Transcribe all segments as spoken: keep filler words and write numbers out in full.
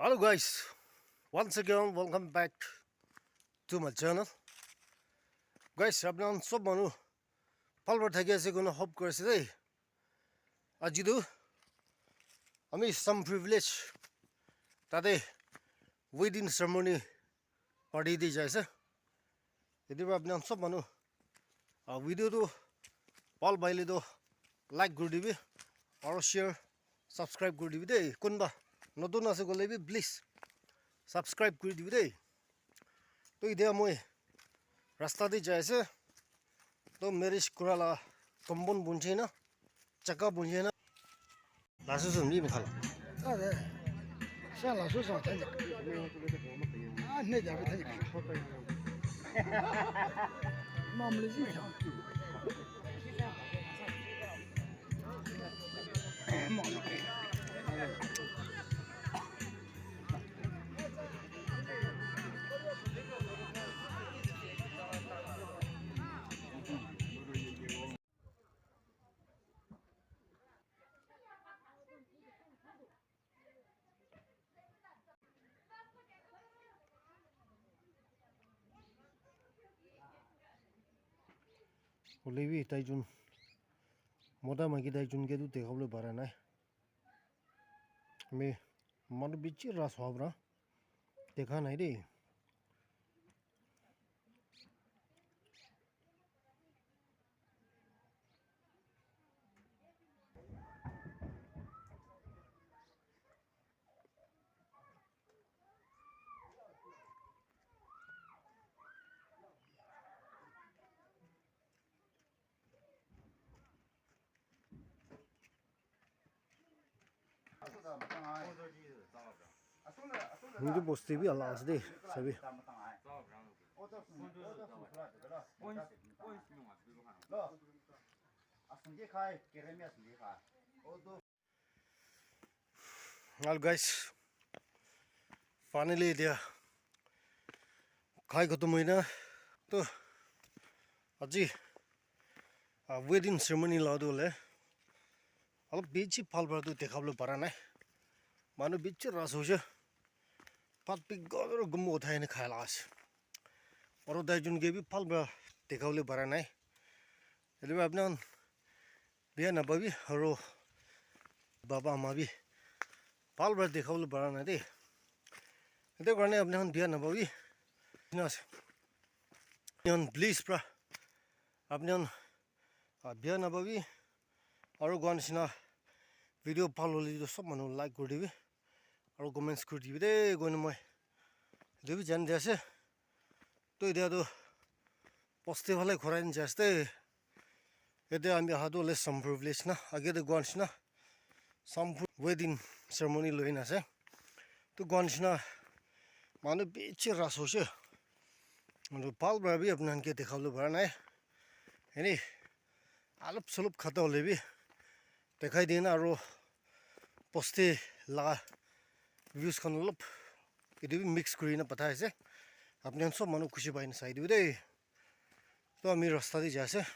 Hello guys, once again welcome back to my channel. Guys, apni khan sob manu bhal para thaki ase koina hope kuri ase dei. Aji tu ami Samphu village tate wedding ceremony party te jai ase. Etu para apni khan sob manu, ah, video tu bhal paile tu like kuri dibi, aro share, subscribe kuri dibi dei. Kunba notun ase koile bi please subscribe kuri dibi dei. To etia moi rasta te jai ase. To marriage kura la compound bunji na, chaka bunji na. Lasu sun bi mukhala. Ade. Sa lasu sa tanya. Ah, ne jabe tanya. Mamle ji. Hoile bi tai jun mota maiki tai jun ke tu dekha bole para nai. Ami manu bishi rush howa para dekha nai de. Hindu bosti bi ala ase de, sabi. Hello guys, finally etia khai khatam hoina to aji, ah, wedding ceremony la tu hoile alop bishi bhal para tu dekha bole para nai, manu bishi rush hoise, bhat bi ghor ghum uthai na khai la ase, aro tai jun ke bi bhal para dekha bole para nai, etu para apni khan biya napabi aro baba ama bi bhal para dekha bole para nai de. Etu karne apni khan biya napabi. Ena ase. Apni khan please pra. Apni khan, ah, biya napabi. Aro koa nishina video bhal hole to sob manu like kuri dibi. Aro comments kuri dibi de koina moi. Etu bi jani di ase. To etia tu bosti phale ghurai na jai ase de. Yate ami aha tu hoile Samphu village na, age te koa nishina Samphu wedding ceremony loi na ase. To koa nishina manu bishi rush hoise. Manu bhal para bi apni khan ke dekha bole para nai. Eni alop solop khata hoile bi dekhai dina aro bosti laga views khan olop etu bi mix kuri na pathai ase. Apni khan sob manu khushi pai na sai dibi de. To ami rasta te jai ase.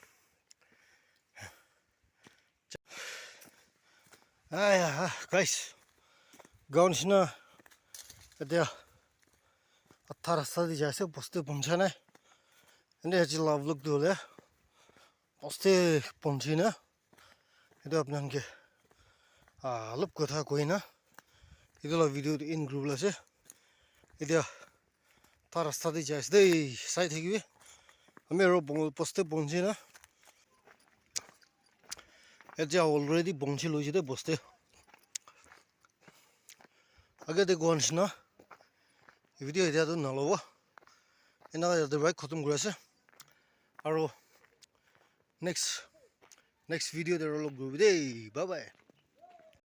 Aya, guys. Gaon nishina. Etia. Atha rasta te jai ase, bosti poncha nai. Ene aji la vlog tu hoile. Bosti ponchi na. Etu apni khan ke, ah, olop kotha koi na. Etu la video tu end kuribole ase. Etia. Ta rasta te jai ase de, sai thakibi. Ami aro bong-, bosti ponchi na. Etia already ponchi loise de bosti. Age te koa nishina. Video etia tu nalobo. Ena yate para khatam kuri ase. Aro next, next video te aro log koribi de. Bye bye.